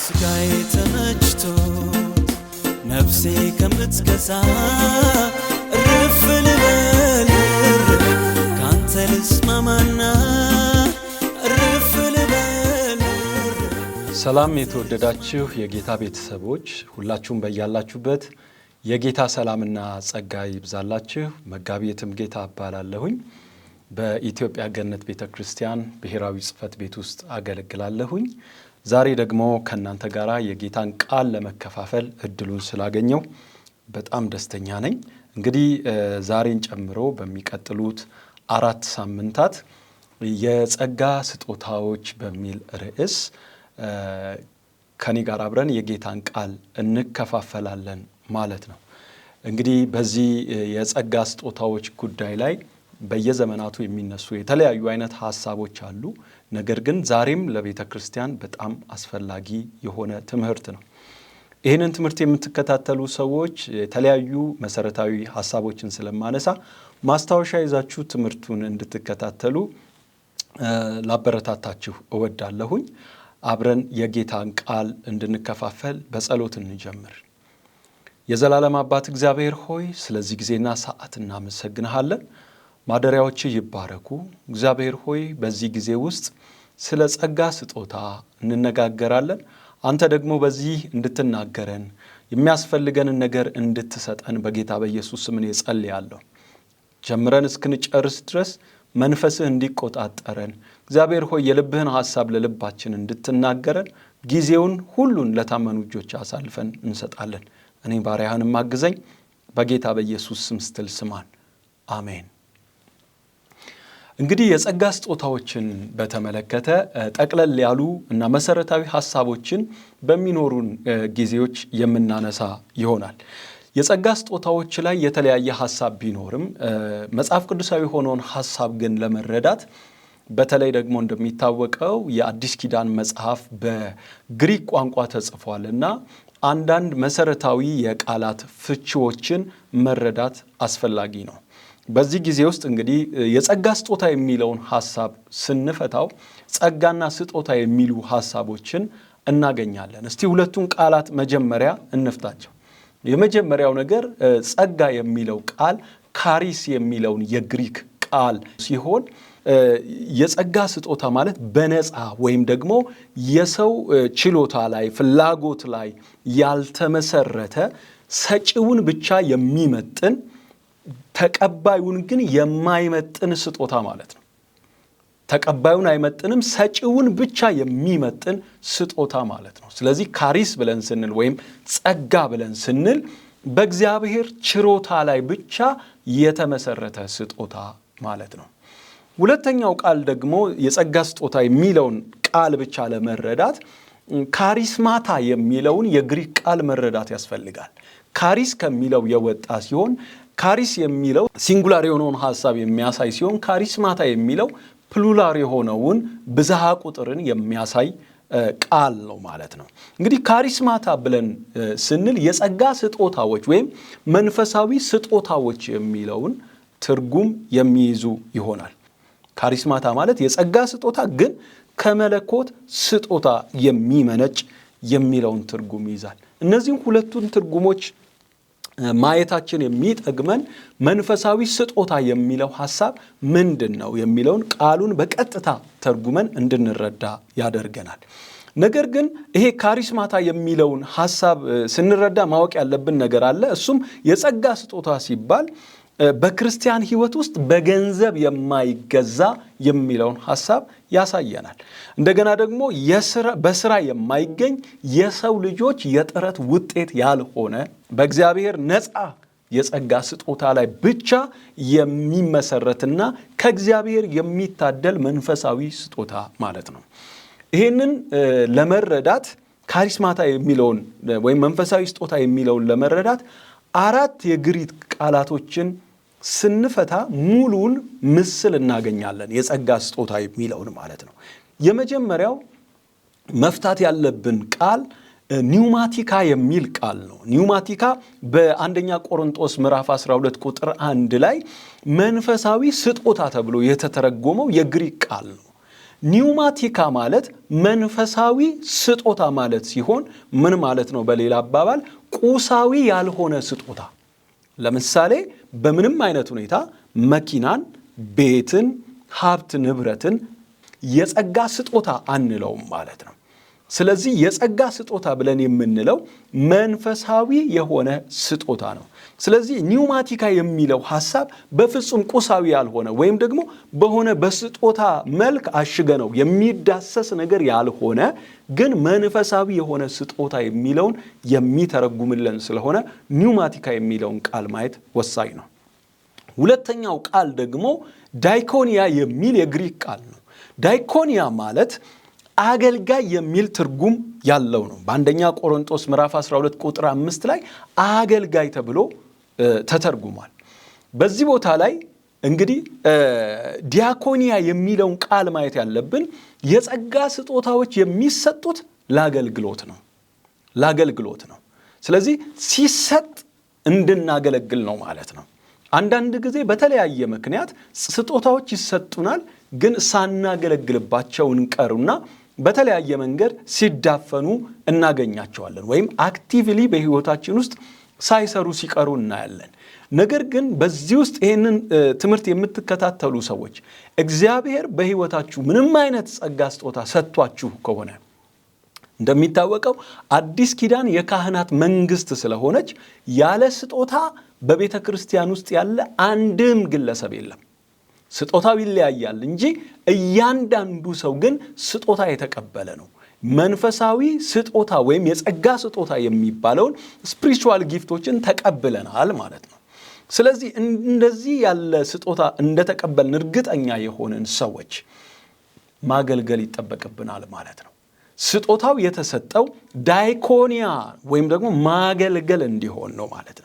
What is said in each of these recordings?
ስጋዬ ተመችቶት ነፍሴ ከምትገዛ እርፍ ልበል እርፍ ካንተ ልስማማና እርፍ ልበል እርፍ። ሰላም የተወደዳችሁ የጌታ ቤተሰቦች ሁላችሁም በያላችሁበት የጌታ ሰላምና ጸጋ ይብዛላችሁ። መጋቢ የትምጌታ እባላለሁኝ። በኢትዮጵያ ገነት ቤተ ክርስቲያን ብሔራዊ ጽሕፈት ቤት ውስጥ አገለግላለሁኝ። ዛሬ ደግሞ ከእናንተ ጋር የጌታን ቃል ለመከፋፈል እድሉን ስላገኘው በጣም ደስተኛ ነኝ። እንግዲህ ዛሬን ጨምሮ በሚቀጥሉት 4 ሳምንታት የጸጋ ስጦታዎች በሚል ርዕስ ከኔ ጋር አብረን የጌታን ቃል እንከፋፈላለን ማለት ነው። እንግዲህ በዚህ የጸጋ ስጦታዎች ጉዳይ ላይ በየዘመናቱ የሚነሱ የተለያዩ አይነት ሐሳቦች አሉ። ነገር ግን ዛሬም ለቤተ ክርስቲያን በጣም አስፈላጊ የሆነ ትምህርት ነው። ይህንን ትምህርት የምትከታተሉ ሰዎች የተለያዩ መሰረታዊ ሐሳቦችን ስለማነሳ ማስታወሻ ይዛችሁ ትምህርቱን እንድትከታተሉ ላበረታታችሁ እወዳለሁኝ። አብረን የጌታን ቃል እንድንከፋፈል በጸሎት እንጀምር። የዘላለም አባት እግዚአብሔር ሆይ፣ ስለዚህ ጊዜና ሰዓት እናመሰግንሃለን። ማደሪያዎችህ ይባረኩ። እግዚአብሔር ሆይ፣ በዚህ ጊዜ ውስጥ ስለ ጸጋ ስጦታ እንነጋገራለን። አንተ ደግሞ በዚህ እንድትናገረን የሚያስፈልገንን ነገር እንድትሰጠን በጌታ በኢየሱስ ስም እኔ እጸልያለሁ። ጀምረን እስክንጨርስ ድረስ መንፈስህ እንዲቆጣጠረን እግዚአብሔር ሆይ የልብህን ሐሳብ ለልባችን እንድትናገረን ጊዜውን ሁሉን ለታመኑ እጆች አሳልፈን እንሰጣለን። እኔ ባሪያህንም አግዘኝ፣ በጌታ በኢየሱስ ስም ስትል ስማን፣ አሜን። እንግዲህ የጸጋ ስጦታዎችን በተመለከተ ጠቅለል ያሉ እና መሰረታዊ ሐሳቦችን በሚኖሩን ጊዜዎች የምናነሳ ይሆናል። የጸጋ ስጦታዎች ላይ የተለያየ ሐሳብ ቢኖርም መጽሐፍ ቅዱሳዊ የሆነውን ሐሳብ ግን ለመረዳት በተለይ ደግሞ እንደሚታወቀው የአዲስ ኪዳን መጽሐፍ በግሪክ ቋንቋ ተጽፏልና አንዳንድ መሰረታዊ የቃላት ፍቺዎችን መረዳት አስፈላጊ ነው። በዚህ ጊዜ ውስጥ እንግዲህ የጸጋ ስጦታ የሚለውን ሐሳብ ስንፈታው ጸጋና ስጦታ የሚሉ ሐሳቦችን እናገኛለን። እስቲ ሁለቱን ቃላት መጀመሪያ እንፍታቸው። የመጀመሪያው ነገር ጸጋ የሚለው ቃል ካሪስ የሚለውን የግሪክ ቃል ሲሆን የጸጋ ስጦታ ማለት በነፃ ወይም ደግሞ የሰው ችሎታ ላይ ፍላጎት ላይ ያልተመሰረተ ሰጪውን ብቻ የሚመጥን ተቀባዩን ግን የማይመጥን ስጦታ ማለት ነው። ተቀባዩን አይመጥንም፣ ሰጪውን ብቻ የሚመጥን ስጦታ ማለት ነው። ስለዚህ ካሪስ ብለን ስንል ወይም ጸጋ ብለን ስንል በእግዚአብሔር ችሮታ ላይ ብቻ የተመሰረተ ስጦታ ማለት ነው። ሁለተኛው ቃል ደግሞ የጸጋ ስጦታ የሚለውን ቃል ብቻ ለመረዳት ካሪስማታ የሚለውን የግሪክ ቃል መረዳት ያስፈልጋል። ካሪስ ከሚለው የወጣ ሲሆን ካሪስ የሚለው singular የሆነውን ሐሳብ የሚያሳይ ሲሆን ካሪስማታ የሚለው plural የሆነውን ብዝሃ ቁጥርን የሚያሳይ ቃል ነው ማለት ነው። እንግዲህ ካሪስማታ ብለን ስንል የጸጋ ስጦታዎች ወይም መንፈሳዊ ስጦታዎች የሚለውን ትርጉም የሚይዙ ይሆናል። ካሪስማታ ማለት የጸጋ ስጦታ ግን ከመለኮት ስጦታ የሚመነጭ የሚለውን ትርጉም ይይዛል። እነዚህን ሁለቱን ትርጉሞች ማየታችን የሚጠቅመን መንፈሳዊ ስጦታ የሚለው ሐሳብ ምንድነው የሚለውን ቃሉን በቀጥታ ተርጉመን እንድንረዳ ያደርገናል። ነገር ግን ይሄ ካሪስማታ የሚለውን ሐሳብ ስንረዳ ማወቅ ያለብን ነገር አለ። እሱም የጸጋ ስጦታ ሲባል በክርስቲያን ሕይወት ውስጥ በገንዘብ የማይገዛ የሚለውን ሐሳብ ያሳየናል። እንደገና ደግሞ በስራ የማይገኝ የሰው ልጆች የጥረት ውጤት ያልሆነ በእግዚአብሔር ነፃ የጸጋ ስጦታ ላይ ብቻ የሚመሰረትና ከእግዚአብሔር የሚታደል መንፈሳዊ ስጦታ ማለት ነው። ይሄንን ለመረዳት ካሪስማታ የሚለውን ወይም መንፈሳዊ ስጦታ የሚለውን ለመረዳት 4 የግሪክ ቃላቶችን ስንፈታ ሙሉውን ምስል እናገኛለን፣ የጸጋ ስጦታ የሚለውን ማለት ነው። የመጀመሪያው መፍታት ያለብን ቃል ኒውማቲካ የሚል ቃል ነው። ኒውማቲካ በአንደኛ ቆሮንቶስ ምዕራፍ 12 ቁጥር 1 ላይ መንፈሳዊ ስጦታ ተብሎ የተተረጎመው የግሪክ ቃል ነው። ኒውማቲካ ማለት መንፈሳዊ ስጦታ ማለት ሲሆን ምን ማለት ነው? በሌላ አባባል ቁሳዊ ያልሆነ ስጦታ። ለምሳሌ በምንም አይነት ሁኔታ መኪናን፣ ቤትን፣ ሀብት ንብረትን የጸጋ ስጦታ አንለውም ማለት ነው። ስለዚህ የጸጋ ስጦታ ብለን የምንለው መንፈሳዊ የሆነ ስጦታ ነው። ስለዚህ ኒውማቲካ የሚለው ሐሳብ በፍጹም ቁሳዊ ያልሆነ ወይም ደግሞ በሆነ በስጦታ መልክ አሽገ ነው የሚዳሰስ ነገር ያልሆነ፣ ግን መንፈሳዊ የሆነ ስጦታ የሚለውን የሚተረጉምልን ስለሆነ ኒውማቲካ የሚለውን ቃል ማየት ወሳኝ ነው። ሁለተኛው ቃል ደግሞ ዳይኮኒያ የሚል የግሪክ ቃል ነው። ዳይኮኒያ ማለት አገልጋይ የሚል ትርጉም ያለው ነው። በአንደኛ ቆሮንቶስ ምዕራፍ 12 ቁጥር 5 ላይ አገልጋይ ተብሎ ተተርጉሟል። በዚህ ቦታ ላይ እንግዲህ ዲያኮኒያ የሚለውን ቃል ማየት ያለብን የጸጋ ስጦታዎች የሚሰጡት ለአገልግሎት ነው። ስለዚህ ሲሰጥ እንድናገለግል ነው ማለት ነው። አንዳንድ ጊዜ በተለያየ ምክንያት ስጦታዎች ይሰጡናል፣ ግን ሳናገለግልባቸው እንቀሩና በተለያየ መንገድ ሲዳፈኑ እናገኛቸዋለን፣ ወይም actively በሕይወታችን ውስጥ ሳይሰሩ ሲቀሩ እናያለን። ነገር ግን በዚህ ውስጥ ይህንን ትምህርት የምትከታተሉ ሰዎች እግዚአብሔር በሕይወታችሁ ምንም አይነት ጸጋ ስጦታ ሰጥቷችሁ ከሆነ፣ እንደሚታወቀው አዲስ ኪዳን የካህናት መንግስት ስለሆነች ያለ ስጦታ በቤተ ክርስቲያን ውስጥ ያለ አንድም ግለሰብ የለም። ስጦታው ይለያያል እንጂ እያንዳንዱ ሰው ግን ስጦታ የተቀበለ ነው። መንፈሳዊ ስጦታ ወይም የጸጋ ስጦታ የሚባለውን spiritual gift ኦችን ተቀብለናል ማለት ነው። ስለዚህ እንደዚህ ያለ ስጦታ እንደተቀበልን እርግጠኛ የሆንን ሰዎች ማገልገል ይጠበቅብናል ማለት ነው። ስጦታው የተሰጠው ዳይኮኒያ ወይም ደግሞ ማገልገል እንዲሆን ነው ማለት ነው።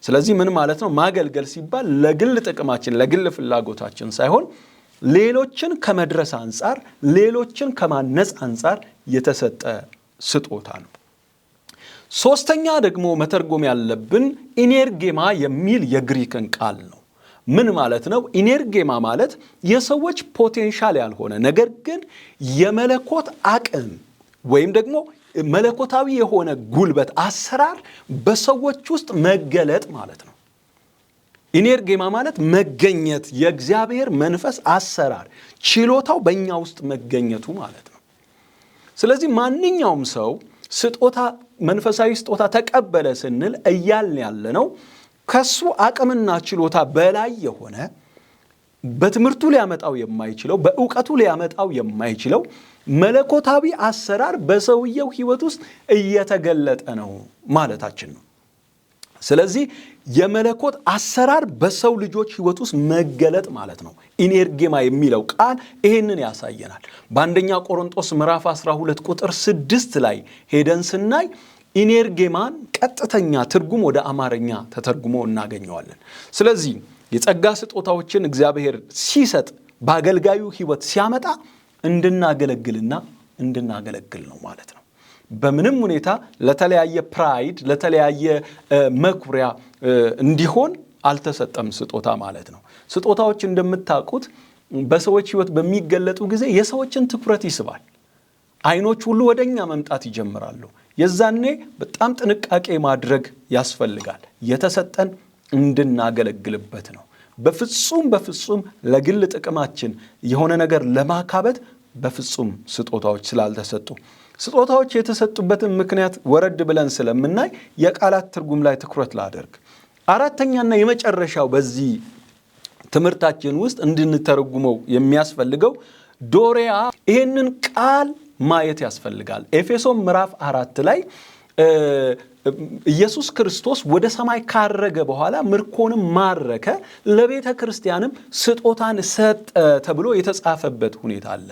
ስለዚህ ምን ማለት ነው? ማገልገል ሲባል ለግል ጥቅማችን፣ ለግል ፍላጎታችን ሳይሆን ሌሎችን ከመድረስ አንጻር፣ ሌሎችን ከማነጽ አንጻር የተሰጠ ስጦታ ነው። ሶስተኛ ደግሞ መተርጎም ያለብን ኢኔርጌማ የሚል የግሪክን ቃል ነው። ምን ማለት ነው? ኢኔርጌማ ማለት የሰዎች potential ያልሆነ ነገር ግን የመለኮት አቅም ወይም ደግሞ መለኮታዊ የሆነ ጉልበት አሰራር በሰዎች ውስጥ መገለጥ ማለት ነው። ኢኔርጌማ ማለት መገኘት፣ የእግዚአብሔር መንፈስ አሰራር ችሎታው በእኛ ውስጥ መገኘቱ ማለት ነው። ስለዚህ ማንኛውም ሰው ስጦታ፣ መንፈሳዊ ስጦታ ተቀበለ ስንል እያልን ያለ ነው ከሱ አቅምና ችሎታ በላይ የሆነ፣ በትምህርቱ ሊያመጣው የማይችለው፣ በእውቀቱ ሊያመጣው የማይችለው መለኮታዊ አሰራር በሰውየው ሕይወት ውስጥ እየተገለጠ ነው ማለታችን ነው። ስለዚህ የመለኮት አሰራር በሰው ልጆች ሕይወት ውስጥ መገለጥ ማለት ነው። ኢኔርጌማ የሚለው ቃል ይሄንን ያሳየናል። በአንደኛ ቆሮንቶስ ምዕራፍ 12 ቁጥር 6 ላይ ሄደን ስናይ ኢኔርጌማን ቀጥተኛ ትርጉም ወደ አማርኛ ተተርጉሞ እናገኘዋለን። ስለዚህ የጸጋ ስጦታዎችን እግዚአብሔር ሲሰጥ፣ በአገልጋዩ ሕይወት ሲያመጣ እንድናገለግልና እንድናገለግል ነው ማለት ነው። በምንም ሁኔታ ለተለያየ pride፣ ለተለያየ መኩሪያ እንዲሆን አልተሰጠም ስጦታ ማለት ነው። ስጦታዎች እንደምታውቁት በሰዎች ሕይወት በሚገለጡ ጊዜ የሰዎችን ትኩረት ይስባል። አይኖች ሁሉ ወደኛ መምጣት ይጀምራሉ። የዛኔ በጣም ጥንቃቄ ማድረግ ያስፈልጋል። የተሰጠን እንድናገለግልበት ነው። በፍጹም በፍጹም ለግል ጥቅማችን የሆነ ነገር ለማካበት በፍጹም ስጦታዎች ስላልተሰጡ፣ ስጦታዎች የተሰጡበትን ምክንያት ወረድ ብለን ስለምናይ የቃላት ትርጉም ላይ ትኩረት ላደርግ። አራተኛና የመጨረሻው በዚህ ትምህርታችን ውስጥ እንድንተረጉመው የሚያስፈልገው ዶሪያ፣ ይሄንን ቃል ማየት ያስፈልጋል። ኤፌሶን ምዕራፍ 4 ላይ ኢየሱስ ክርስቶስ ወደ ሰማይ ካረገ በኋላ ምርኮንም ማረከ፣ ለቤተ ክርስቲያንም ስጦታን ሰጠ ተብሎ የተጻፈበት ሁኔታ አለ።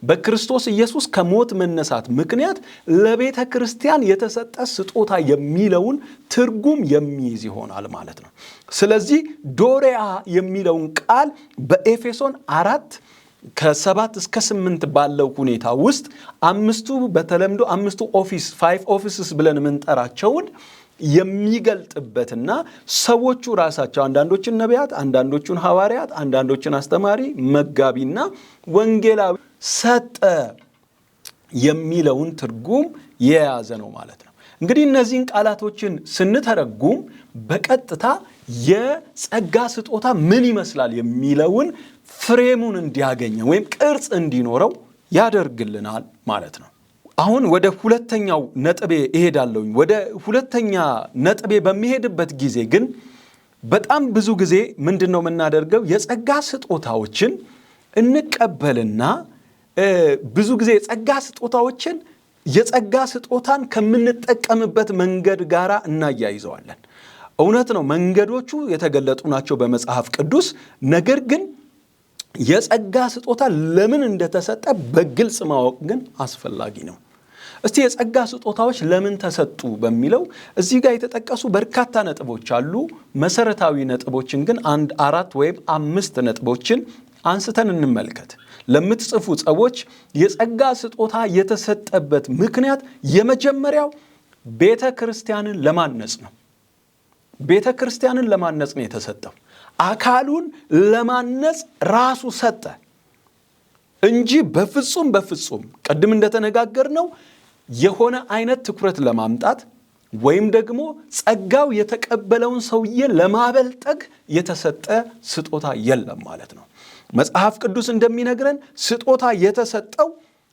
በክርስቶስ ኢየሱስ ከሞት መነሳት ምክንያት ለቤተ ክርስቲያን የተሰጠ ስጦታ የሚለውን ትርጉም የሚይዝ ይሆናል ማለት ነው። ስለዚህ ዶሪያ የሚለውን ቃል በኤፌሶን 4 ከ7 እስከ 8 ባለው ሁኔታ ውስጥ አምስቱ፣ በተለምዶ አምስቱ office፣ five offices ብለን የምንጠራቸውን የሚገልጥበትና ሰዎቹ ራሳቸው አንዳንዶችን ነቢያት፣ አንዳንዶቹን ሐዋርያት፣ አንዳንዶችን አስተማሪ፣ መጋቢና ወንጌላዊ ሰጠ የሚለውን ትርጉም የያዘ ነው ማለት ነው። እንግዲህ እነዚህን ቃላቶችን ስንተረጉም በቀጥታ የጸጋ ስጦታ ምን ይመስላል የሚለውን ፍሬሙን እንዲያገኘ ወይም ቅርጽ እንዲኖረው ያደርግልናል ማለት ነው። አሁን ወደ ሁለተኛው ነጥቤ እሄዳለሁኝ። ወደ ሁለተኛ ነጥቤ በሚሄድበት ጊዜ ግን በጣም ብዙ ጊዜ ምንድን ነው የምናደርገው? የጸጋ ስጦታዎችን እንቀበልና ብዙ ጊዜ የጸጋ ስጦታዎችን የጸጋ ስጦታን ከምንጠቀምበት መንገድ ጋር እናያይዘዋለን። እውነት ነው፣ መንገዶቹ የተገለጡ ናቸው በመጽሐፍ ቅዱስ። ነገር ግን የጸጋ ስጦታ ለምን እንደተሰጠ በግልጽ ማወቅ ግን አስፈላጊ ነው። እስቲ የጸጋ ስጦታዎች ለምን ተሰጡ በሚለው እዚህ ጋር የተጠቀሱ በርካታ ነጥቦች አሉ። መሰረታዊ ነጥቦችን ግን አንድ አራት ወይም አምስት ነጥቦችን አንስተን እንመልከት። ለምትጽፉ ሰዎች የጸጋ ስጦታ የተሰጠበት ምክንያት የመጀመሪያው ቤተ ክርስቲያንን ለማነጽ ነው። ቤተ ክርስቲያንን ለማነጽ ነው የተሰጠው። አካሉን ለማነጽ ራሱ ሰጠ እንጂ በፍጹም በፍጹም ቅድም እንደተነጋገርነው የሆነ አይነት ትኩረት ለማምጣት ወይም ደግሞ ጸጋው የተቀበለውን ሰውዬ ለማበልጠግ የተሰጠ ስጦታ የለም ማለት ነው። መጽሐፍ ቅዱስ እንደሚነግረን ስጦታ የተሰጠው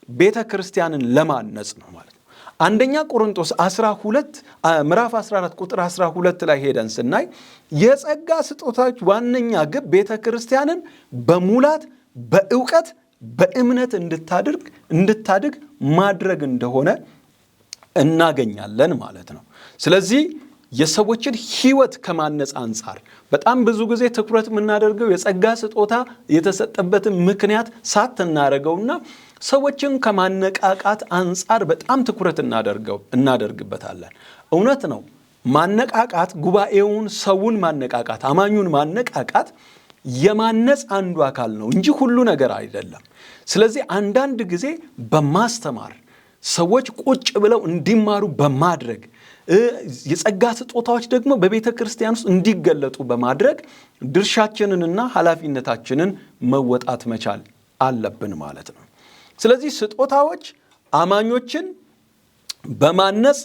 ቤተ ክርስቲያንን ለማነጽ ነው ማለት ነው። አንደኛ ቆሮንቶስ 12 ምዕራፍ 14 ቁጥር 12 ላይ ሄደን ስናይ የጸጋ ስጦታዎች ዋነኛ ግብ ቤተ ክርስቲያንን በሙላት በእውቀት በእምነት እንድታድግ ማድረግ እንደሆነ እናገኛለን ማለት ነው። ስለዚህ የሰዎችን ሕይወት ከማነጽ አንጻር በጣም ብዙ ጊዜ ትኩረት የምናደርገው የጸጋ ስጦታ የተሰጠበትን ምክንያት ሳት እናደርገውና ሰዎችን ከማነቃቃት አንጻር በጣም ትኩረት እናደርግበታለን። እውነት ነው። ማነቃቃት ጉባኤውን፣ ሰውን ማነቃቃት፣ አማኙን ማነቃቃት የማነጽ አንዱ አካል ነው እንጂ ሁሉ ነገር አይደለም። ስለዚህ አንዳንድ ጊዜ በማስተማር ሰዎች ቁጭ ብለው እንዲማሩ በማድረግ የጸጋ ስጦታዎች ደግሞ በቤተ ክርስቲያን ውስጥ እንዲገለጡ በማድረግ ድርሻችንንና ኃላፊነታችንን መወጣት መቻል አለብን ማለት ነው። ስለዚህ ስጦታዎች አማኞችን በማነጽ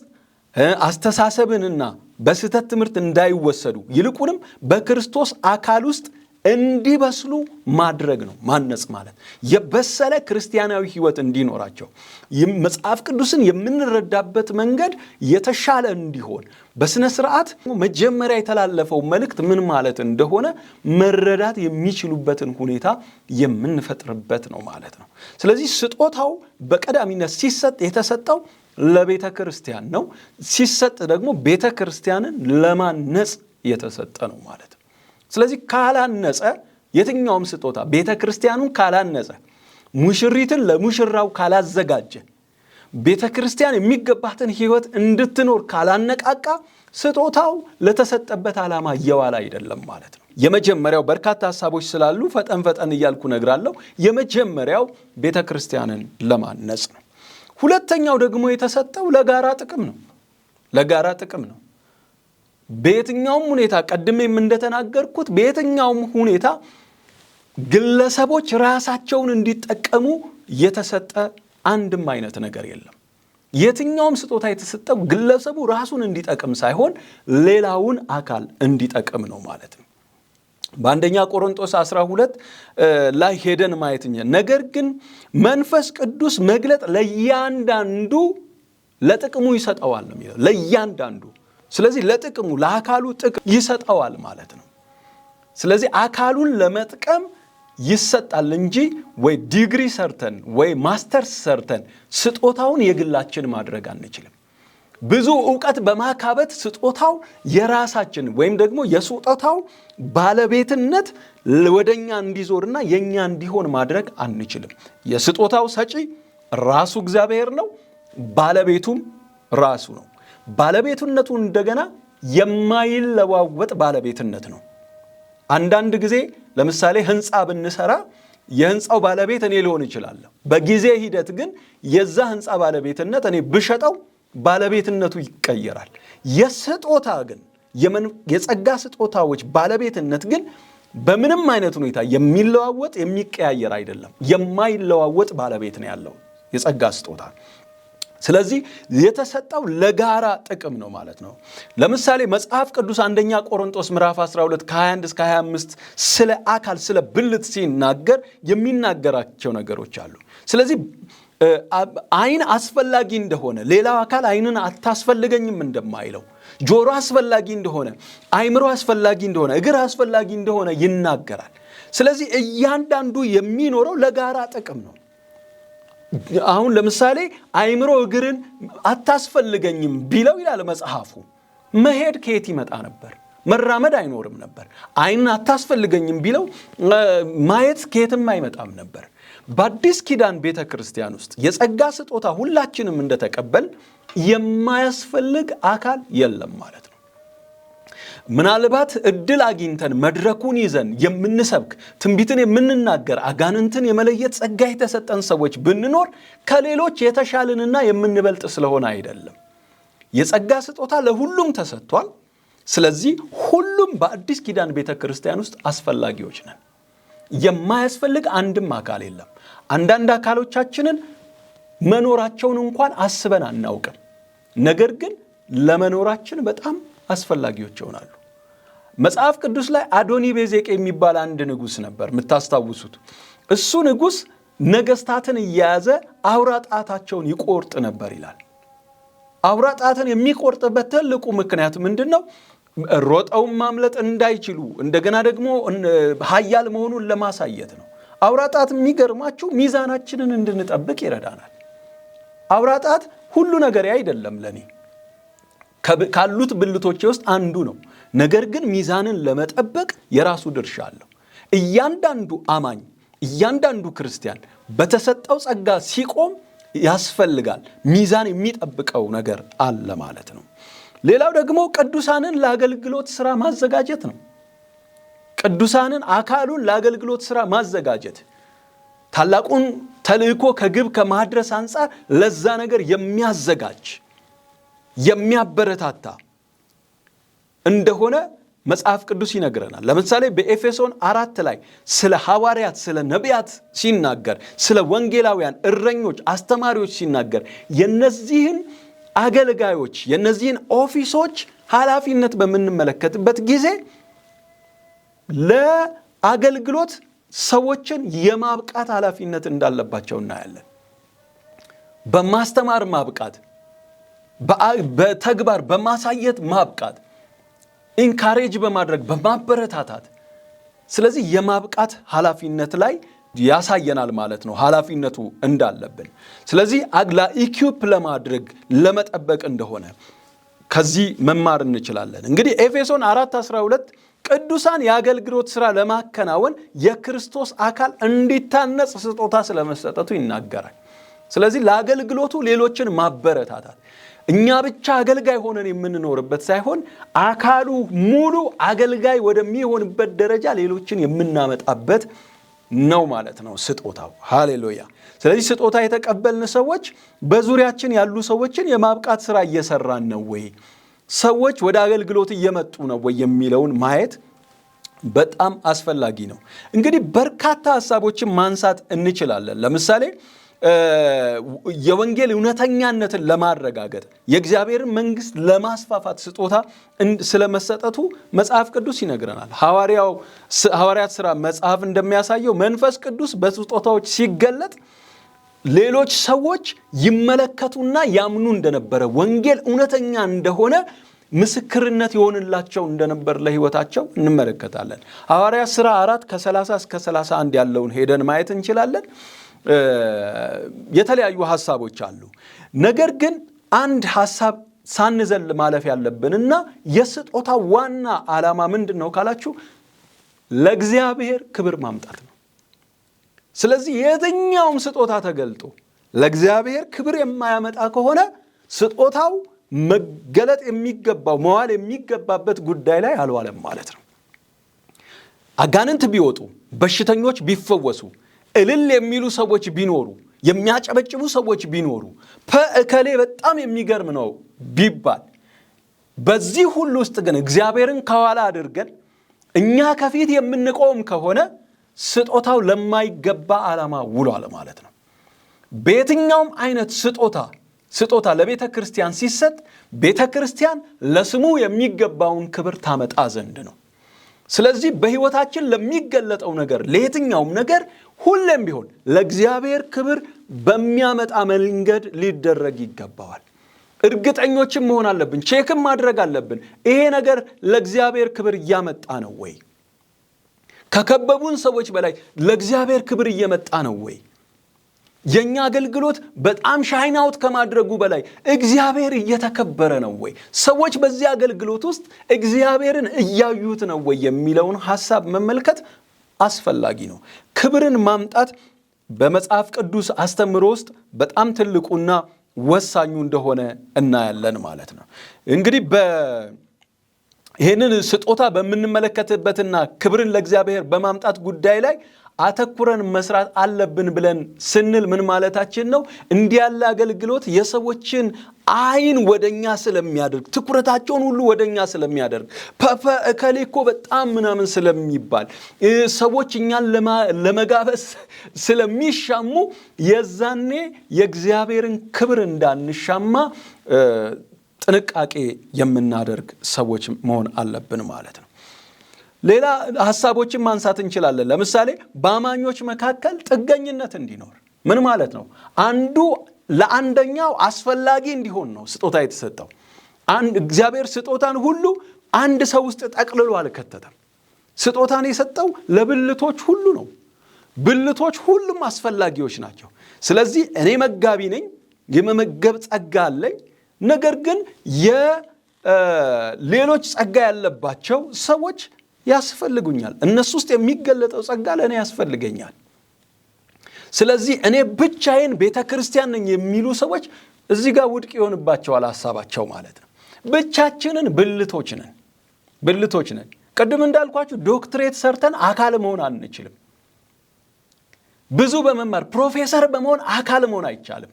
አስተሳሰብንና በስህተት ትምህርት እንዳይወሰዱ ይልቁንም በክርስቶስ አካል ውስጥ እንዲበስሉ ማድረግ ነው። ማነጽ ማለት የበሰለ ክርስቲያናዊ ሕይወት እንዲኖራቸው መጽሐፍ ቅዱስን የምንረዳበት መንገድ የተሻለ እንዲሆን በስነ ስርዓት መጀመሪያ የተላለፈው መልእክት ምን ማለት እንደሆነ መረዳት የሚችሉበትን ሁኔታ የምንፈጥርበት ነው ማለት ነው። ስለዚህ ስጦታው በቀዳሚነት ሲሰጥ የተሰጠው ለቤተ ክርስቲያን ነው። ሲሰጥ ደግሞ ቤተ ክርስቲያንን ለማነጽ የተሰጠ ነው ማለት ነው። ስለዚህ ካላነጸ የትኛውም ስጦታ ቤተ ክርስቲያኑን ካላነጸ፣ ሙሽሪትን ለሙሽራው ካላዘጋጀ፣ ቤተ ክርስቲያን የሚገባትን ሕይወት እንድትኖር ካላነቃቃ ስጦታው ለተሰጠበት ዓላማ እየዋለ አይደለም ማለት ነው። የመጀመሪያው በርካታ ሀሳቦች ስላሉ ፈጠን ፈጠን እያልኩ እነግራለሁ። የመጀመሪያው ቤተ ክርስቲያንን ለማነጽ ነው። ሁለተኛው ደግሞ የተሰጠው ለጋራ ጥቅም ነው። ለጋራ ጥቅም ነው። በየትኛውም ሁኔታ ቀድሜም እንደተናገርኩት በየትኛውም ሁኔታ ግለሰቦች ራሳቸውን እንዲጠቀሙ የተሰጠ አንድም አይነት ነገር የለም። የትኛውም ስጦታ የተሰጠው ግለሰቡ ራሱን እንዲጠቅም ሳይሆን ሌላውን አካል እንዲጠቅም ነው ማለት ነው። በአንደኛ ቆሮንቶስ 12 ላይ ሄደን ማየት ነገር ግን መንፈስ ቅዱስ መግለጥ ለእያንዳንዱ ለጥቅሙ ይሰጠዋል ነው የሚለው፣ ለእያንዳንዱ። ስለዚህ ለጥቅሙ ለአካሉ ጥቅም ይሰጠዋል ማለት ነው። ስለዚህ አካሉን ለመጥቀም ይሰጣል እንጂ ወይ ዲግሪ ሰርተን ወይ ማስተርስ ሰርተን ስጦታውን የግላችን ማድረግ አንችልም። ብዙ እውቀት በማካበት ስጦታው የራሳችን ወይም ደግሞ የስጦታው ባለቤትነት ወደኛ እንዲዞርና የኛ እንዲሆን ማድረግ አንችልም። የስጦታው ሰጪ ራሱ እግዚአብሔር ነው፣ ባለቤቱም ራሱ ነው። ባለቤትነቱ እንደገና የማይለዋወጥ ባለቤትነት ነው። አንዳንድ ጊዜ ለምሳሌ ህንፃ ብንሰራ የህንፃው ባለቤት እኔ ልሆን እችላለሁ። በጊዜ ሂደት ግን የዛ ህንፃ ባለቤትነት እኔ ብሸጠው ባለቤትነቱ ይቀየራል። የስጦታ ግን የጸጋ ስጦታዎች ባለቤትነት ግን በምንም አይነት ሁኔታ የሚለዋወጥ የሚቀያየር አይደለም። የማይለዋወጥ ባለቤት ነው ያለው የጸጋ ስጦታ። ስለዚህ የተሰጠው ለጋራ ጥቅም ነው ማለት ነው። ለምሳሌ መጽሐፍ ቅዱስ አንደኛ ቆሮንቶስ ምዕራፍ 12 ከ21 እስከ 25 ስለ አካል፣ ስለ ብልት ሲናገር የሚናገራቸው ነገሮች አሉ። ስለዚህ ዓይን አስፈላጊ እንደሆነ ሌላው አካል ዓይንን አታስፈልገኝም እንደማይለው፣ ጆሮ አስፈላጊ እንደሆነ፣ አይምሮ አስፈላጊ እንደሆነ፣ እግር አስፈላጊ እንደሆነ ይናገራል። ስለዚህ እያንዳንዱ የሚኖረው ለጋራ ጥቅም ነው። አሁን ለምሳሌ አይምሮ እግርን አታስፈልገኝም ቢለው ይላል መጽሐፉ፣ መሄድ ከየት ይመጣ ነበር? መራመድ አይኖርም ነበር። ዓይንን አታስፈልገኝም ቢለው ማየት ከየትም አይመጣም ነበር። በአዲስ ኪዳን ቤተ ክርስቲያን ውስጥ የጸጋ ስጦታ ሁላችንም እንደተቀበል የማያስፈልግ አካል የለም ማለት ነው። ምናልባት እድል አግኝተን መድረኩን ይዘን የምንሰብክ፣ ትንቢትን የምንናገር፣ አጋንንትን የመለየት ጸጋ የተሰጠን ሰዎች ብንኖር ከሌሎች የተሻልንና የምንበልጥ ስለሆነ አይደለም። የጸጋ ስጦታ ለሁሉም ተሰጥቷል። ስለዚህ ሁሉም በአዲስ ኪዳን ቤተ ክርስቲያን ውስጥ አስፈላጊዎች ነን። የማያስፈልግ አንድም አካል የለም። አንዳንድ አካሎቻችንን መኖራቸውን እንኳን አስበን አናውቅም። ነገር ግን ለመኖራችን በጣም አስፈላጊዎች ይሆናሉ። መጽሐፍ ቅዱስ ላይ አዶኒ ቤዜቅ የሚባል አንድ ንጉሥ ነበር፣ የምታስታውሱት። እሱ ንጉሥ ነገስታትን እየያዘ አውራ ጣታቸውን ይቆርጥ ነበር ይላል። አውራ ጣትን የሚቆርጥበት ትልቁ ምክንያት ምንድን ነው? ሮጠውን ማምለጥ እንዳይችሉ፣ እንደገና ደግሞ ኃያል መሆኑን ለማሳየት ነው። አውራ ጣት የሚገርማችሁ ሚዛናችንን እንድንጠብቅ ይረዳናል። አውራ ጣት ሁሉ ነገር አይደለም፣ ለኔ ካሉት ብልቶቼ ውስጥ አንዱ ነው። ነገር ግን ሚዛንን ለመጠበቅ የራሱ ድርሻ አለው። እያንዳንዱ አማኝ፣ እያንዳንዱ ክርስቲያን በተሰጠው ጸጋ ሲቆም ያስፈልጋል። ሚዛን የሚጠብቀው ነገር አለ ማለት ነው። ሌላው ደግሞ ቅዱሳንን ለአገልግሎት ስራ ማዘጋጀት ነው። ቅዱሳንን አካሉን ለአገልግሎት ስራ ማዘጋጀት፣ ታላቁን ተልእኮ ከግብ ከማድረስ አንጻር ለዛ ነገር የሚያዘጋጅ፣ የሚያበረታታ እንደሆነ መጽሐፍ ቅዱስ ይነግረናል። ለምሳሌ በኤፌሶን 4 ላይ ስለ ሐዋርያት፣ ስለ ነቢያት ሲናገር፣ ስለ ወንጌላውያን፣ እረኞች፣ አስተማሪዎች ሲናገር የነዚህን አገልጋዮች፣ የነዚህን office ኦች ኃላፊነት በምንመለከትበት ጊዜ ለአገልግሎት ሰዎችን የማብቃት ኃላፊነት እንዳለባቸው እናያለን። በማስተማር ማብቃት፣ በተግባር በማሳየት ማብቃት፣ encourage በማድረግ፣ በማበረታታት፣ ስለዚህ የማብቃት ኃላፊነት ላይ ያሳየናል ማለት ነው ኃላፊነቱ እንዳለብን። ስለዚህ አግላ equip ለማድረግ፣ ለመጠበቅ እንደሆነ ከዚህ መማር እንችላለን። እንግዲህ ኤፌሶን 4:12 ቅዱሳን የአገልግሎት ሥራ ለማከናወን የክርስቶስ አካል እንዲታነጽ ስጦታ ስለመሰጠቱ ይናገራል። ስለዚህ ለአገልግሎቱ ሌሎችን ማበረታታት፣ እኛ ብቻ አገልጋይ ሆነን የምንኖርበት ሳይሆን አካሉ ሙሉ አገልጋይ ወደሚሆንበት ደረጃ ሌሎችን የምናመጣበት ነው ማለት ነው ስጦታው። ሃሌሉያ። ስለዚህ ስጦታ የተቀበልን ሰዎች በዙሪያችን ያሉ ሰዎችን የማብቃት ስራ እየሰራን ነው ወይ? ሰዎች ወደ አገልግሎት እየመጡ ነው ወይ የሚለውን ማየት በጣም አስፈላጊ ነው። እንግዲህ በርካታ ሀሳቦችን ማንሳት እንችላለን። ለምሳሌ የወንጌል እውነተኛነትን ለማረጋገጥ፣ የእግዚአብሔርን መንግስት ለማስፋፋት ስጦታ ስለመሰጠቱ መጽሐፍ ቅዱስ ይነግረናል። ሐዋርያት ሥራ መጽሐፍ እንደሚያሳየው መንፈስ ቅዱስ በስጦታዎች ሲገለጥ ሌሎች ሰዎች ይመለከቱና ያምኑ እንደነበረ፣ ወንጌል እውነተኛ እንደሆነ ምስክርነት ይሆንላቸው እንደነበር ለህይወታቸው እንመለከታለን። ሐዋርያት ሥራ 4 ከ30 እስከ 31 ያለውን ሄደን ማየት እንችላለን። የተለያዩ ሐሳቦች አሉ። ነገር ግን አንድ ሐሳብ ሳንዘል ማለፍ ያለብንና የስጦታ ዋና ዓላማ ምንድን ነው ካላችሁ ለእግዚአብሔር ክብር ማምጣት ነው። ስለዚህ የትኛውም ስጦታ ተገልጦ ለእግዚአብሔር ክብር የማያመጣ ከሆነ ስጦታው መገለጥ የሚገባው፣ መዋል የሚገባበት ጉዳይ ላይ አልዋለም ማለት ነው። አጋንንት ቢወጡ፣ በሽተኞች ቢፈወሱ፣ እልል የሚሉ ሰዎች ቢኖሩ፣ የሚያጨበጭቡ ሰዎች ቢኖሩ፣ እከሌ በጣም የሚገርም ነው ቢባል፣ በዚህ ሁሉ ውስጥ ግን እግዚአብሔርን ከኋላ አድርገን እኛ ከፊት የምንቆም ከሆነ ስጦታው ለማይገባ ዓላማ ውሏል ማለት ነው። በየትኛውም አይነት ስጦታ ለቤተ ክርስቲያን ሲሰጥ ቤተ ክርስቲያን ለስሙ የሚገባውን ክብር ታመጣ ዘንድ ነው። ስለዚህ በሕይወታችን ለሚገለጠው ነገር፣ ለየትኛውም ነገር፣ ሁሌም ቢሆን ለእግዚአብሔር ክብር በሚያመጣ መንገድ ሊደረግ ይገባዋል። እርግጠኞችም መሆን አለብን። Check ም ማድረግ አለብን። ይሄ ነገር ለእግዚአብሔር ክብር እያመጣ ነው ወይ? ከከበቡን ሰዎች በላይ ለእግዚአብሔር ክብር እየመጣ ነው ወይ? የእኛ አገልግሎት በጣም shine out ከማድረጉ በላይ እግዚአብሔር እየተከበረ ነው ወይ? ሰዎች በዚህ አገልግሎት ውስጥ እግዚአብሔርን እያዩት ነው ወይ የሚለውን ሐሳብ መመልከት አስፈላጊ ነው። ክብርን ማምጣት በመጽሐፍ ቅዱስ አስተምህሮ ውስጥ በጣም ትልቁና ወሳኙ እንደሆነ እናያለን ማለት ነው። እንግዲህ ይህንን ስጦታ በምንመለከትበትና ክብርን ለእግዚአብሔር በማምጣት ጉዳይ ላይ አተኩረን መስራት አለብን ብለን ስንል ምን ማለታችን ነው? እንዲህ ያለ አገልግሎት የሰዎችን ዓይን ወደኛ ስለሚያደርግ፣ ትኩረታቸውን ሁሉ ወደኛ ስለሚያደርግ፣ ፐፐ እከሌ እኮ በጣም ምናምን ስለሚባል፣ ሰዎች እኛን ለመጋበዝ ስለሚሻሙ፣ የዛኔ የእግዚአብሔርን ክብር እንዳንሻማ ጥንቃቄ የምናደርግ ሰዎች መሆን አለብን ማለት ነው። ሌላ ሀሳቦችን ማንሳት እንችላለን። ለምሳሌ በአማኞች መካከል ጥገኝነት እንዲኖር ምን ማለት ነው? አንዱ ለአንደኛው አስፈላጊ እንዲሆን ነው ስጦታ የተሰጠው። እግዚአብሔር ስጦታን ሁሉ አንድ ሰው ውስጥ ጠቅልሎ አልከተተም። ስጦታን የሰጠው ለብልቶች ሁሉ ነው። ብልቶች ሁሉም አስፈላጊዎች ናቸው። ስለዚህ እኔ መጋቢ ነኝ፣ የመመገብ ጸጋ አለኝ። ነገር ግን የሌሎች ጸጋ ያለባቸው ሰዎች ያስፈልጉኛል። እነሱ ውስጥ የሚገለጠው ጸጋ ለእኔ ያስፈልገኛል። ስለዚህ እኔ ብቻዬን ቤተ ክርስቲያን ነኝ የሚሉ ሰዎች እዚህ ጋር ውድቅ ይሆንባቸዋል ሀሳባቸው ማለት ነው። ብቻችንን ብልቶች ነን፣ ብልቶች ነን። ቅድም እንዳልኳችሁ ዶክትሬት ሰርተን አካል መሆን አንችልም። ብዙ በመማር ፕሮፌሰር በመሆን አካል መሆን አይቻልም።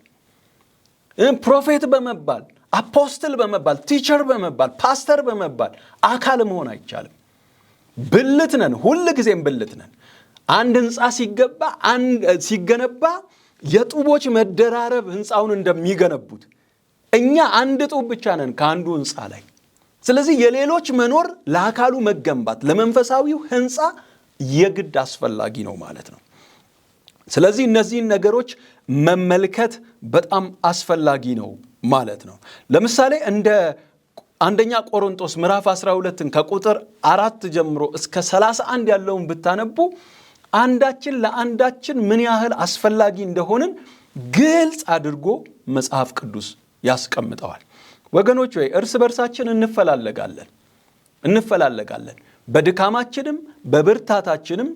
Prophet በመባል፣ apostle በመባል፣ teacher በመባል፣ ፓስተር በመባል አካል መሆን አይቻልም። ብልት ነን፣ ሁል ጊዜም ብልት ነን። አንድ ህንፃ ሲገነባ የጡቦች መደራረብ ህንፃውን እንደሚገነቡት እኛ አንድ ጡብ ብቻ ነን ከአንዱ ህንፃ ላይ። ስለዚህ የሌሎች መኖር ለአካሉ መገንባት፣ ለመንፈሳዊው ህንፃ የግድ አስፈላጊ ነው ማለት ነው። ስለዚህ እነዚህን ነገሮች መመልከት በጣም አስፈላጊ ነው ማለት ነው። ለምሳሌ እንደ አንደኛ ቆሮንቶስ ምዕራፍ 12ን ከቁጥር 4 ጀምሮ እስከ 31 ያለውን ብታነቡ አንዳችን ለአንዳችን ምን ያህል አስፈላጊ እንደሆንን ግልጽ አድርጎ መጽሐፍ ቅዱስ ያስቀምጠዋል። ወገኖች ወይ፣ እርስ በርሳችን እንፈላለጋለን፣ እንፈላለጋለን። በድካማችንም በብርታታችንም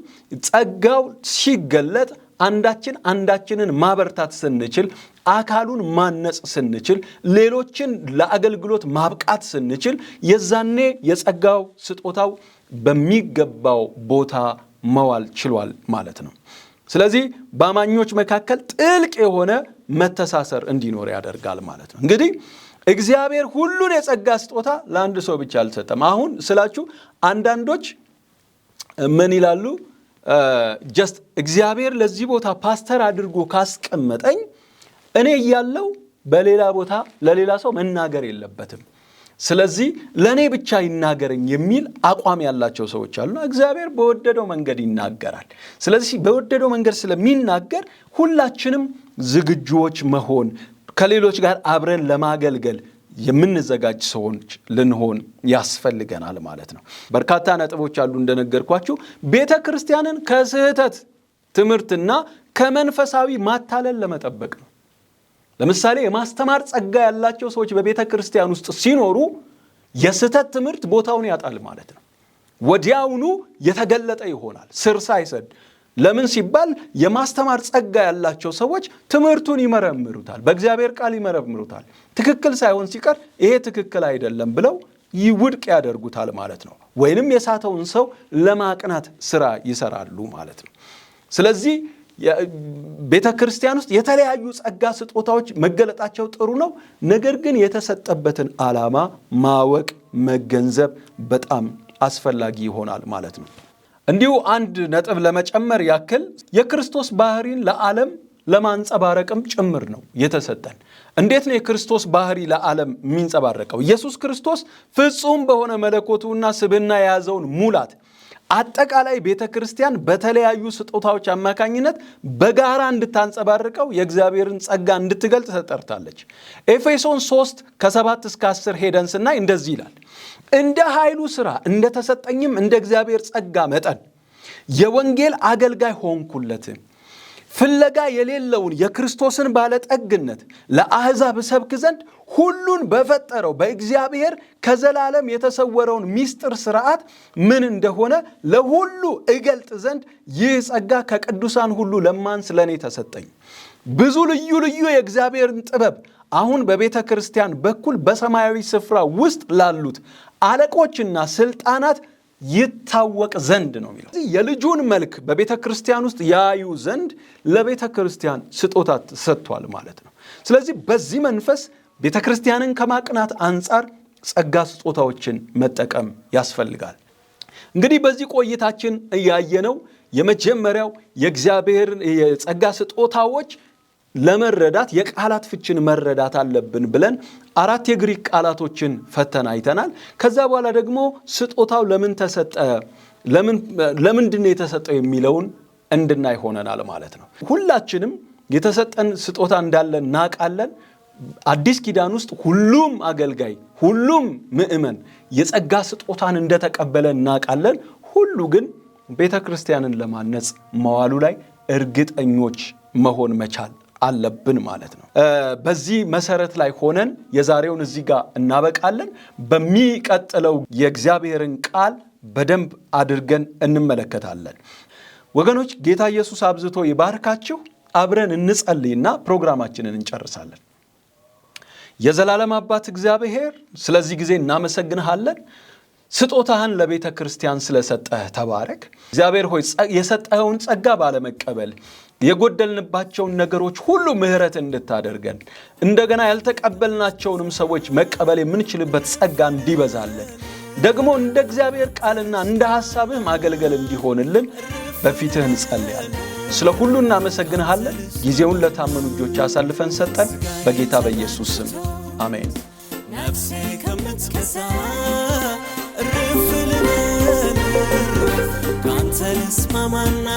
ጸጋው ሲገለጥ አንዳችን አንዳችንን ማበርታት ስንችል፣ አካሉን ማነጽ ስንችል፣ ሌሎችን ለአገልግሎት ማብቃት ስንችል የዛኔ የጸጋው ስጦታው በሚገባው ቦታ መዋል ችሏል ማለት ነው። ስለዚህ በአማኞች መካከል ጥልቅ የሆነ መተሳሰር እንዲኖር ያደርጋል ማለት ነው። እንግዲህ እግዚአብሔር ሁሉን የጸጋ ስጦታ ለአንድ ሰው ብቻ አልሰጠም። አሁን ስላችሁ አንዳንዶች ምን ይላሉ? Just እግዚአብሔር ለዚህ ቦታ ፓስተር አድርጎ ካስቀመጠኝ እኔ እያለሁ በሌላ ቦታ ለሌላ ሰው መናገር የለበትም፣ ስለዚህ ለእኔ ብቻ ይናገረኝ የሚል አቋም ያላቸው ሰዎች አሉ። እግዚአብሔር በወደደው መንገድ ይናገራል። ስለዚህ በወደደው መንገድ ስለሚናገር ሁላችንም ዝግጁዎች መሆን፣ ከሌሎች ጋር አብረን ለማገልገል የምንዘጋጅ ሰዎች ልንሆን ያስፈልገናል ማለት ነው። በርካታ ነጥቦች አሉ እንደነገርኳችሁ። ቤተ ክርስቲያንን ከስህተት ትምህርትና ከመንፈሳዊ ማታለል ለመጠበቅ ነው። ለምሳሌ የማስተማር ጸጋ ያላቸው ሰዎች በቤተ ክርስቲያን ውስጥ ሲኖሩ የስህተት ትምህርት ቦታውን ያጣል ማለት ነው። ወዲያውኑ የተገለጠ ይሆናል ስር ሳይሰድ። ለምን ሲባል የማስተማር ጸጋ ያላቸው ሰዎች ትምህርቱን ይመረምሩታል፣ በእግዚአብሔር ቃል ይመረምሩታል። ትክክል ሳይሆን ሲቀር ይሄ ትክክል አይደለም ብለው ውድቅ ያደርጉታል ማለት ነው። ወይንም የሳተውን ሰው ለማቅናት ስራ ይሰራሉ ማለት ነው። ስለዚህ ቤተ ክርስቲያን ውስጥ የተለያዩ ጸጋ ስጦታዎች መገለጣቸው ጥሩ ነው። ነገር ግን የተሰጠበትን ዓላማ ማወቅ፣ መገንዘብ በጣም አስፈላጊ ይሆናል ማለት ነው። እንዲሁ አንድ ነጥብ ለመጨመር ያክል የክርስቶስ ባህሪን ለዓለም ለማንጸባረቅም ጭምር ነው የተሰጠን። እንዴት ነው የክርስቶስ ባህሪ ለዓለም የሚንጸባረቀው? ኢየሱስ ክርስቶስ ፍጹም በሆነ መለኮቱና ስብዕና የያዘውን ሙላት አጠቃላይ ቤተ ክርስቲያን በተለያዩ ስጦታዎች አማካኝነት በጋራ እንድታንጸባርቀው የእግዚአብሔርን ጸጋ እንድትገልጥ ተጠርታለች። ኤፌሶን 3 ከ7 እስከ 10 ሄደን ስናይ እንደዚህ ይላል። እንደ ኃይሉ ሥራ እንደተሰጠኝም እንደ እግዚአብሔር ጸጋ መጠን የወንጌል አገልጋይ ሆንኩለት። ፍለጋ የሌለውን የክርስቶስን ባለጠግነት ለአሕዛብ እሰብክ ዘንድ ሁሉን በፈጠረው በእግዚአብሔር ከዘላለም የተሰወረውን ምስጢር ሥርዓት ምን እንደሆነ ለሁሉ እገልጥ ዘንድ ይህ ጸጋ ከቅዱሳን ሁሉ ለማንስ ለእኔ ተሰጠኝ። ብዙ ልዩ ልዩ የእግዚአብሔርን ጥበብ አሁን በቤተ ክርስቲያን በኩል በሰማያዊ ስፍራ ውስጥ ላሉት አለቆችና ስልጣናት ይታወቅ ዘንድ ነው የሚለው። የልጁን መልክ በቤተ ክርስቲያን ውስጥ ያዩ ዘንድ ለቤተ ክርስቲያን ስጦታ ሰጥቷል ማለት ነው። ስለዚህ በዚህ መንፈስ ቤተ ክርስቲያንን ከማቅናት አንጻር ጸጋ ስጦታዎችን መጠቀም ያስፈልጋል። እንግዲህ በዚህ ቆይታችን እያየነው የመጀመሪያው የእግዚአብሔር የጸጋ ስጦታዎች ለመረዳት የቃላት ፍችን መረዳት አለብን ብለን አራት የግሪክ ቃላቶችን ፈተን አይተናል። ከዛ በኋላ ደግሞ ስጦታው ለምን ተሰጠ፣ ለምንድን ነው የተሰጠው የሚለውን እንድናይ ሆነናል ማለት ነው። ሁላችንም የተሰጠን ስጦታ እንዳለ እናውቃለን። አዲስ ኪዳን ውስጥ ሁሉም አገልጋይ፣ ሁሉም ምዕመን የጸጋ ስጦታን እንደተቀበለ እናውቃለን። ሁሉ ግን ቤተ ክርስቲያንን ለማነጽ መዋሉ ላይ እርግጠኞች መሆን መቻል አለብን ማለት ነው። በዚህ መሰረት ላይ ሆነን የዛሬውን እዚህ ጋር እናበቃለን። በሚቀጥለው የእግዚአብሔርን ቃል በደንብ አድርገን እንመለከታለን። ወገኖች፣ ጌታ ኢየሱስ አብዝቶ ይባርካችሁ። አብረን እንጸልይና ፕሮግራማችንን እንጨርሳለን። የዘላለም አባት እግዚአብሔር፣ ስለዚህ ጊዜ እናመሰግንሃለን። ስጦታህን ለቤተ ክርስቲያን ስለሰጠህ ተባረክ። እግዚአብሔር ሆይ፣ የሰጠኸውን ጸጋ ባለመቀበል የጎደልንባቸውን ነገሮች ሁሉ ምሕረት እንድታደርገን፣ እንደገና ያልተቀበልናቸውንም ሰዎች መቀበል የምንችልበት ጸጋ እንዲበዛልን፣ ደግሞ እንደ እግዚአብሔር ቃልና እንደ ሐሳብህ ማገልገል እንዲሆንልን በፊትህ እንጸልያለን። ስለ ሁሉ እናመሰግንሃለን። ጊዜውን ለታመኑ እጆች አሳልፈን ሰጠን። በጌታ በኢየሱስ ስም አሜን። ነፍሴ ከምትከሳ እርፍ ልበል፣ ካንተ ልስማማና።